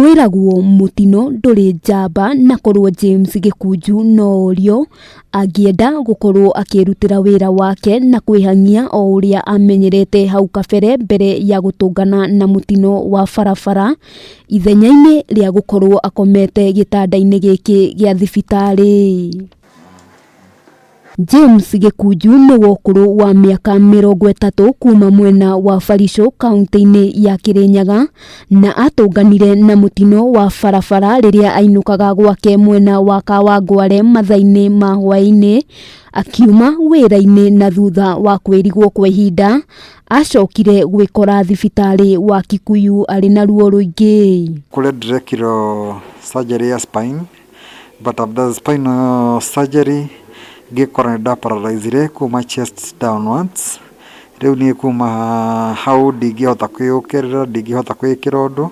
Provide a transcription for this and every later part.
Kwĩragwo mũtino ndũrĩ njamba na korwo James Gĩkunju no orio angĩenda gũkorwo akĩrutĩra wĩra wake na kwĩhang'ia o ũrĩa amenyerete hau kabere mbere ya gũtũngana na mũtino wa barabara ithenya-inĩ rĩa gũkorwo akomete gĩtanda-inĩ gĩkĩ gĩa thibitarĩ. James Gĩkunju nĩ wa ũkũrũ wa mĩaka 30 kuma mwena wa Barisũ kaũntĩ-inĩ ya Kĩrĩnyaga na atũnganire na mũtino wa barabara rĩrĩa ainũkaga gwake mwena wa Kawangware mathaa-inĩ ma hwaĩ-inĩ akiuma wĩra-inĩ na thutha wa kwĩrigwo kwa ihinda acokire gwĩkora thibitarĩ wa Kikuyu arĩ na ruo rũingĩ. Kũrĩa ndĩrekirwo surgery ya spine, but after the spinal surgery ngĩkora nĩ ndaparalyzire kuma chest downwards. Rĩu niĩ kuma hau ndingĩhota kwĩyũkĩrĩra, ndingĩhota kwĩĩkĩra ũndũ,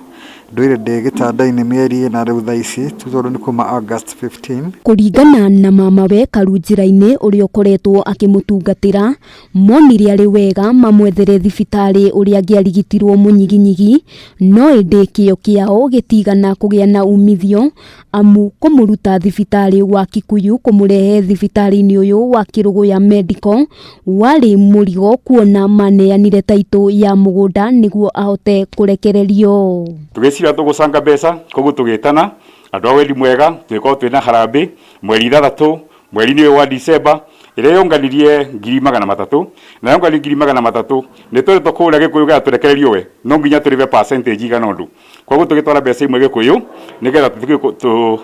ndũire ndĩ gĩtanda-inĩ mĩeri 4 rĩu thaa ici tondũ nĩ kuma August 15. Kũringana na mamawe Karunjĩra-inĩ ũrĩa ũkoretwo akĩmũtungatĩra, monire arĩ wega mamwethere thibitarĩ ũrĩa angĩarigitirwo mũnyiginyigi, no ĩndĩ kĩo kĩao gĩtigana kũgĩa na umithio amu kũmũruta thibitarĩ wa Kikuyu kũmũrehe thibitarĩ-inĩ ũyũ wa Kĩrũgũya Medical warĩ mũrigo kuona maneanire taitũ ya mũgũnda nĩguo ahote kũrekererio. Tũgĩciria tũgũcanga mbeca, koguo tũgĩtana andũ a wendi mwega, tũgĩkorwo twĩna harambĩ mweri 6 mweri-inĩ ũyũ wa December ĩrĩa yonganirie 300,000, na yongania 300,000 nĩ tweretwo kũrĩa Gĩkũyũ getha tũrekererio we no nginya tũrĩbe percentage igana ũndũ, koguo tũgĩtwara mbeca imwe Gĩkũyũ nĩgetha tũthiĩ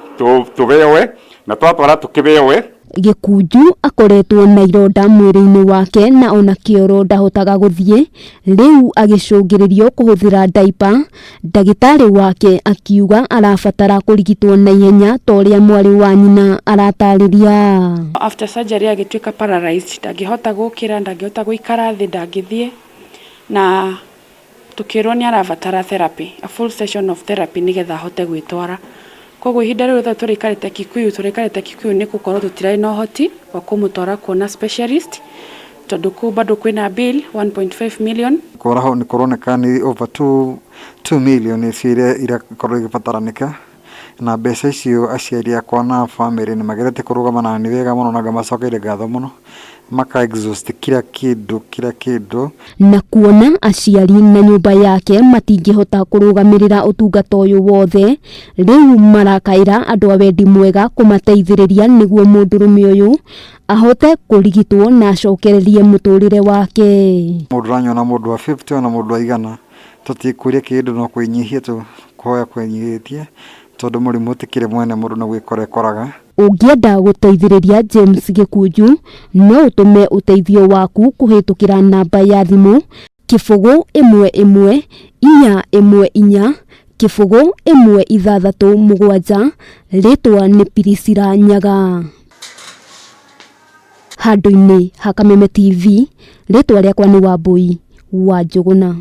tũbeowe, na twatwara tũkĩbeowe. Gĩkunju akoretwo na ironda mwĩrĩ-inĩ wake na ona kĩoro ndahotaga gũthiĩ, rĩu agĩcũngĩrĩrio kũhũthĩra diaper, ndagĩtarĩ wake akiuga arabatara kũrigitwo na ihenya ta ũrĩa mwarĩ wa nyina aratarĩria. After surgery agĩtuĩka paralyzed, ndangĩhota gũkĩra, ndangĩhota gũikara thĩ, ndangĩthiĩ, na tukĩrwo nĩ arabatara therapy, a full session of therapy nĩgetha ahote gwĩtwara. Koguo ihinda rĩu rĩothe tũrĩikarĩte Kikuyu, tũrĩikarĩte Kikuyu nĩ gũkorwo tũtirarĩ na ũhoti wa kũmũtwara kuona specialist, tondũ kũu bado kwĩna bill 1.5 million. Kũraho nĩ kũroneka nĩ over 2 million icio iria irakorwo igĩbataranĩka, na mbeca icio aciari akwa na family nĩ magerete kũrũgama na nĩ wega mũno na ngamacokeria ngatho mũno, maka exhaust kila kĩndũ kila kĩndũ. Na kuona aciari na nyũmba yake matingĩhota kũrũgamĩrĩra ũtungata ũyũ wothe, rĩu marakaĩra andũ a wendi mwega kũmateithĩrĩria nĩguo mũndũrũme ũyũ ahote kũrigitwo na acokererie mũtũrĩre wake. Mũndũ ũranyona mũndũ wa 50 ona mũndũ wa 100, tũtikũria kĩndũ no kwĩnyihia tu, kũhoya kwĩnyihĩtie, tondũ mũrimũ ũtikĩrĩ mwene mũndũ no gwĩkora ekoraga. Ũngĩenda gũteithĩrĩria James Gĩkunju no ũtũme ũteithio waku kũhĩtũkĩra namba ya thimũ 0 1 1 4 1 4 0 1 6 7, rĩtwa nĩ Priscilla Nyaga. Handũ-inĩ ha Kameme TV, rĩtwa rĩakwa nĩ Wambui wa Njũgũna.